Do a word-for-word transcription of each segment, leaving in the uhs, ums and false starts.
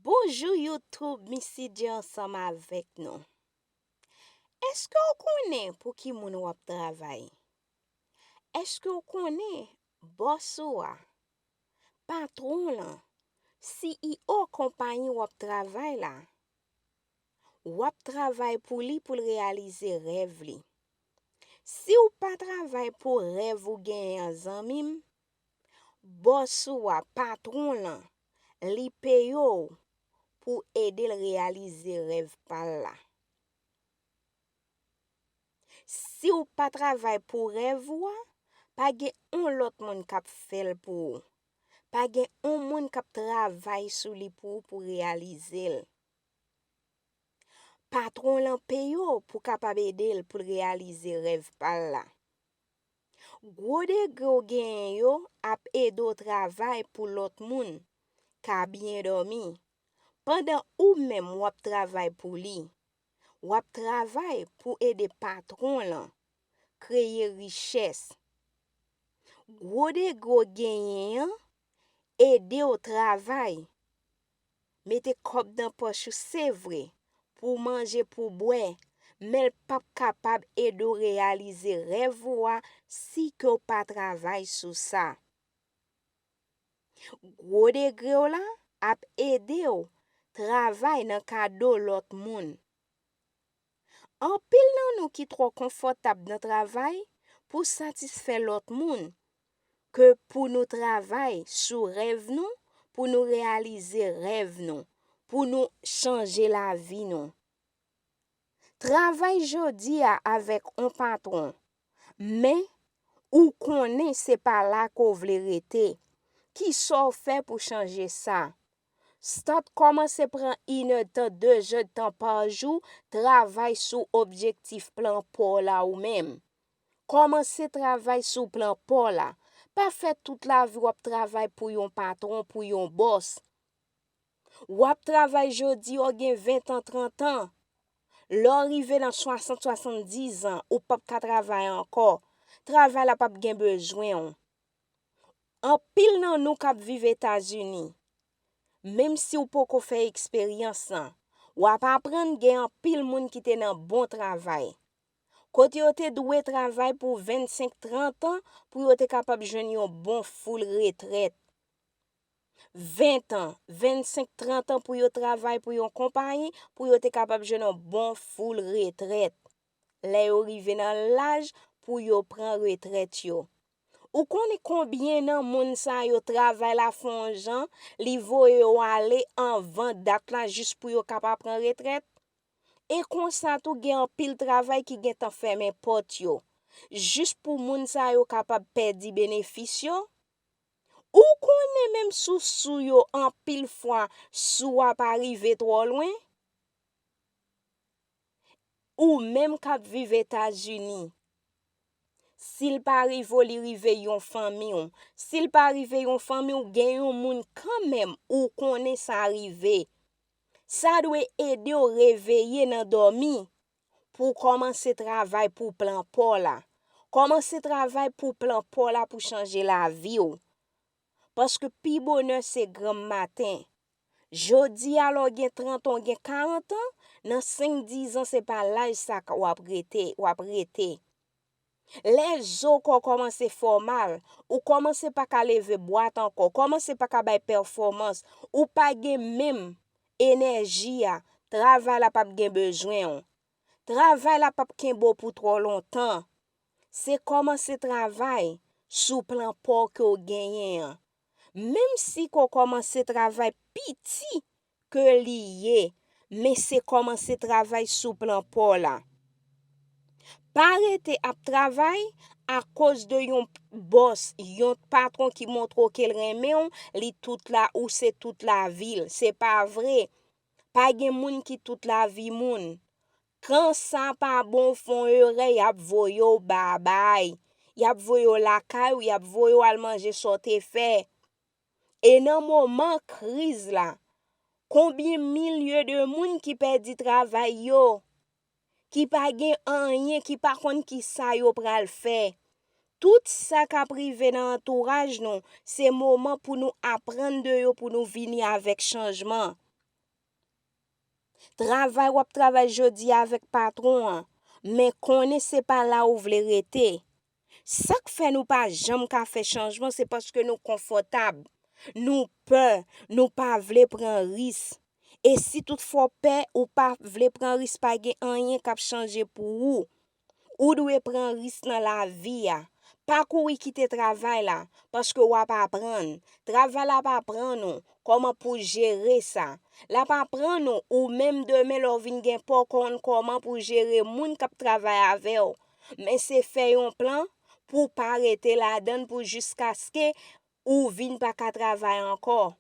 Bonjou YouTube, Missy J ansanm avèk nou. Èske w konnen pou ki moun w ap travay? Èske w konnen bòs ou a, patwon lan, C E O konpayi w ap travay la? W ap travay pou li pou l reyalize rèv li. Si w pa travay pou rèv ou genyen an, zanmi m, bòs ou a, patwon lan, li peye w pou ede l reyalize rèv pa l la. Si w pa travay pou rèv ou a, pa gen yon lòt moun k ap fè l pou ou. Pa gen yon moun k ap travay sou li pou ou pou reyalize l. Patwon lan peye w pou kapab ede l pou l reyalize rèv pa l la. Gwo degre w genyen yo ap ede w travay pou lòt moun ka byen dòmi, pandan ou menm w ap travay pou li. W ap travay pou ede patwon lan kreye richès. Gwo degre w genyen an ede w travay, mete kòb nan pòch ou, se vre, pou w manje, pou w bwè, men l p ap kapab ede w reyalize rèv ou a si ke w pa travay sou sa. Gwo degre w la ap ede w travay nan kado lòt moun. Anpil nan nou ki twò konfòtab nan travay pou satisfè lòt moun, ke pou nou travay sou rèv nou, pou nou reyalize rèv nou, pou nou chanje lavi nou. Travay jodi a avèk yon patwon, men ou konnen se pa la ke w vle rete. Kisa w fè pou chanje sa? Start kòmanse pran inèdtan, dezèdtan pa jou, travay sou objektif plan pa w la ou menm. Kòmanse travay sou plan pa w la. Pa fè tout lavi w ap travay pou yon patwon, pou yon bòs. W ap travay jodi, w gen ven tan, trant an. Lè w rive nan swasant, swasanndiz an, ou p ap ka travay ankò. Travay la p ap gen bezwen w. Anpil nan nou k ap viv Etazini, menm si w poko fè eksperyans lan, w ap aprann gen anpil moun ki te nan bon travay. Kote yo te dwe travay pou vennsenk, trant an pou yo te kapab jwenn yon bon foul retrèt. Ven tan, vennsenk, trant an pou yo travay pou yon konpayi, pou yo te kapab jwenn yon bon foul retrèt. Lè yo rive nan laj pou yo pran retrèt yo. Ou konnen konbyen nan moun sa yo travay la fè yon jan, li voye yo ale anvan dat la jis pou yo kapab pran retrèt? E konsa tou gen anpil travay ki gentan fèmen pòt yo, jis pou moun sa yo kapab pèdi benefis yo. Ou konnen menm sou sou yo anpil fwa sou a pa rive twò lwen? Ou menm k ap viv Etazini, si l pa rive w, li rive yon fanmi w. Si l pa rive yon fanmi w, gen yon moun kanmenm ou konnen sa rive. Sa dwe ede w reveye nan dòmi pou w kòmanse travay pou plan pa w la. Kòmanse travay pou plan pa w la pou chanje lavi w. Paske pi bonè se granm maten. Jodi a, lè w gen trant an, w gen karant an, nan senk, diz an, se pa laj sa k w ap rete, w ap rete. Lè zo kò w kòmanse fè w mal, ou kòmanse pa ka leve bwat ankò, kòmanse pa ka bay pèfòmans, ou pa gen menm enèji a, travay la p ap gen bezwen w. Travay la p ap kenbe w pou twò lontan. Se kòmanse travay sou plan pa w ke w genyen an. Menm si ke w kòmanse travay piti ke li ye, men se kòmanse travay sou plan pa w la. Pa rete ap travay akoz de yon bòs, yon patwon ki montre w ke l renmen w, li tout la, ou se tout lavi l. Se pa vre. Pa gen moun ki tout lavi moun. Kan sa pa bon, w fè yon erè, y ap voye w babay. Y ap voye w lakay ou, y ap voye w al manje sa w te fè. E nan moman kriz la, konbyen milye de moun ki pèdi travay yo, ki pa gen anyen, ki pa konn ki sa yo pral fè? Tout sa k ap rive nan antouraj nou, se moman pou nou aprann de yo, pou nou vini avèk chanjman. Travay w ap travay jodi a avèk patwon an, men konnen se pa la ou vle rete. Sa k fè nou pa janm ka fè chanjman, se paske nou konfòtab. Nou pè, nou pa vle pran risk. E si toutfwa w pè, ou pa vle pran risk, pa gen anyen k ap chanje pou ou. Ou dwe pran risk nan lavi a. Pa kouri kite travay la, paske w ap aprann. Travay la ap aprann ou kòman pou jere sa. L ap aprann ou, ou menm demen lè w vin gen pa w konn kòman pou jere moun k ap travay avè w. Men se fè yon plan pou w pa rete ladan l pou jiskaske ou vin pa ka travay ankò,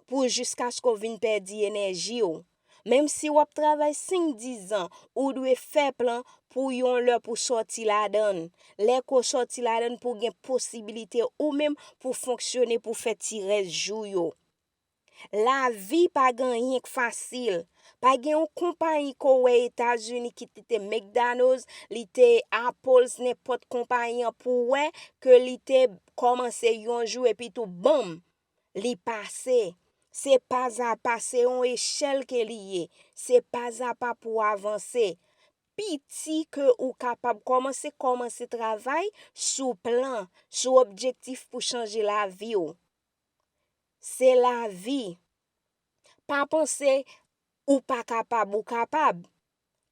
pou jiskaske w vin pèdi enèji w. Menm si w ap travay senk, dis zan, ou dwe fè plan pou yon lè pou sòti ladan l. Lè ke w sòti ladan l, pou w gen posibilite ou menm pou fonksyone, pou fè ti rès jou yo. Lavi pa gen anyen k fasil. Pa gen yon konpayi ke w wè Etazini ki te, te McDonald's, li te Apple's, nenpòt konpayi an pou w wè ke li te kòmanse yon jou epi tou banm, li pase. Se pazapa, se yon echèl ke li ye. Se pazapa pou w avanse. Piti ke ou kapab kòmanse, kòmanse travay sou plan, sou objektif pou chanje lavi w. Se lavi. Pa panse ou pa kapab, ou kapab.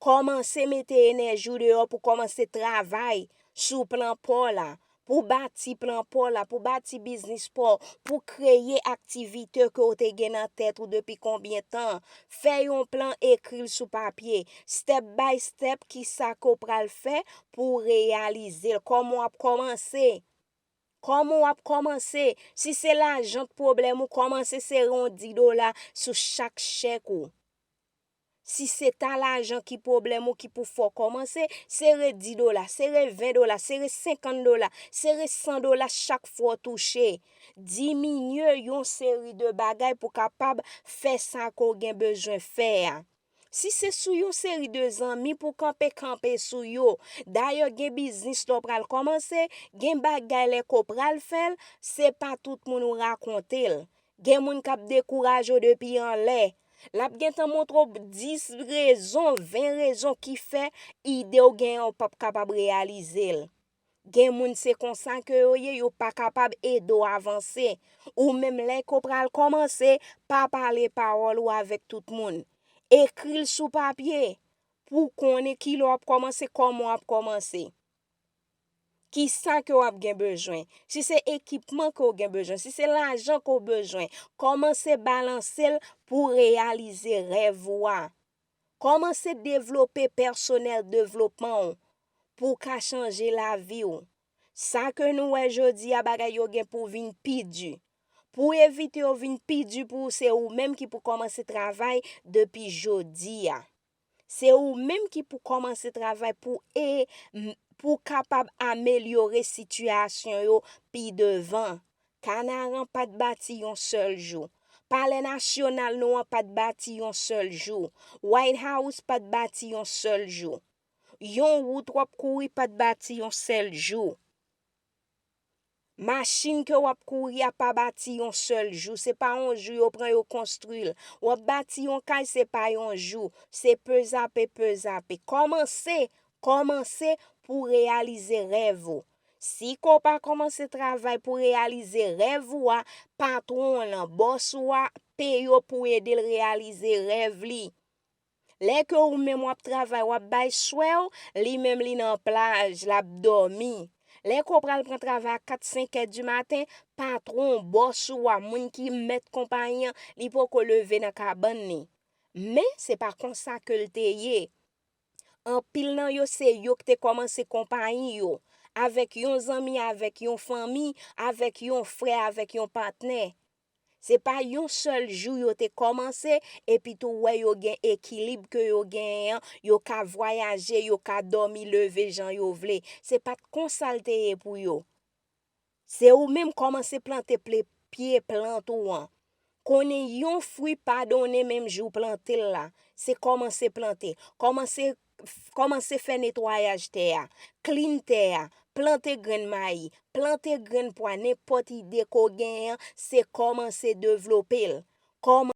Kòmanse mete enèji w deyò pou kòmanse travay sou plan pa w la, pou bati plan pa w la, pou bati biznis pa w, pou kreye aktivite ke w te gen nan tèt ou depi konbyen tan. Fè yon plan, ekri l sou papye. Step by step, kisa ke w pral fè pou w reyalize l? Kòman w ap kòmanse? Kòman w ap kòmanse? Si se lajan k pwoblèm ou, kòmanse sere yon dis dola sou chak chèk ou. Si se ta lajan ki pwoblèm ou ki pou fè w kòmanse, sere dis dola, sere ven dola, sere senkant dola, sere san dola chak fwa w touche. Diminye yon seri de bagay pou w kapab fè sa ke w gen bezwen fè a. Si se sou yon seri de zanmi pou w kanpe, kanpe sou yo. Dayè, gen biznis lè w pral kòmanse, gen bagay lè ke w pral fè l, se pa tout moun ou rakonte l. Gen moun k ap dekouraje w depi anlè. L ap gentan montre w dis rezon, ven rezon ki fè ide w genyen w p ap kapab reyalize l. Gen moun se konsa ke yo ye, yo pa kapab ede w avanse. Ou menm lè ke w pral kòmanse, pa pale pawòl ou avèk tout moun. Ekri l sou papye pou w konnen kilè w ap kòmanse, kòman w ap kòmanse. Kisa ke w ap gen bezwen? Si se ekipman ke w gen bezwen, si se lajan ke w bezwen, kòmanse balanse l pou w reyalize rèv ou a. Kòmanse devlope pèsonèl devlopman w pou w ka chanje lavi w. Sa ke nou wè jodi a, bagay yo gen pou vin pi di. Pou evite yo vin pi di pou ou, se ou menm ki pou kòmanse travay depi jodi a. Se ou menm ki pou kòmanse travay pou e, m- pou w kapab amelyore sitiyasyon yo pi devan. Kanaran pa t bati yon sèl jou. Palè nasyonal nou an pa t bati yon sèl jou. White House pa t bati yon sèl jou. Yon wout w ap kouri pa t bati yon sèl jou. Machin ke w ap kouri a pa bati yon sèl jou. Se pa yon jou yo pran yo konstwi l. W ap bati yon kay, se pa yon jou. Se pezape, pezape. Kòmanse, kòmanse pou w reyalize rèv ou. Si ke w pa kòmanse travay pou w reyalize rèv ou a, patwon w lan, bòs ou a, peye w pou w ede l reyalize rèv li. Lè ke ou menm w ap travay, w ap bay swè w, li menm li nan plaj, l ap dòmi. Lè ke w pral pran travay a kat, senk è di maten, patwon w, bòs ou a, moun ki mèt konpayi an, li poko leve nan kabann li. Men, se pa konsa ke l te ye. Anpil nan yo, se yo ki te kòmanse konpayi yo, avèk yon zanmi, avèk yon fanmi, avèk yon frè, avèk yon patnè. Se pa yon sèl jou yo te kòmanse, epi tou w wè yo gen ekilib ke yo genyen an, yo ka vwayaje, yo ka dòmi, leve jan yo vle. Se pa t konsa l te ye pou yo. Se ou menm kòmanse plante ple- pye plant ou an. Konnen yon fwi pa donnen menm jou w plante l la. Se kòmanse plante. Kòmanse, kòmanse fè netwayaj tè a. Clean tè a. Plante grenn mayi. Plante grenn pwa. Nenpòt ide ke w genyen an, se kòmanse devlope l. Kòman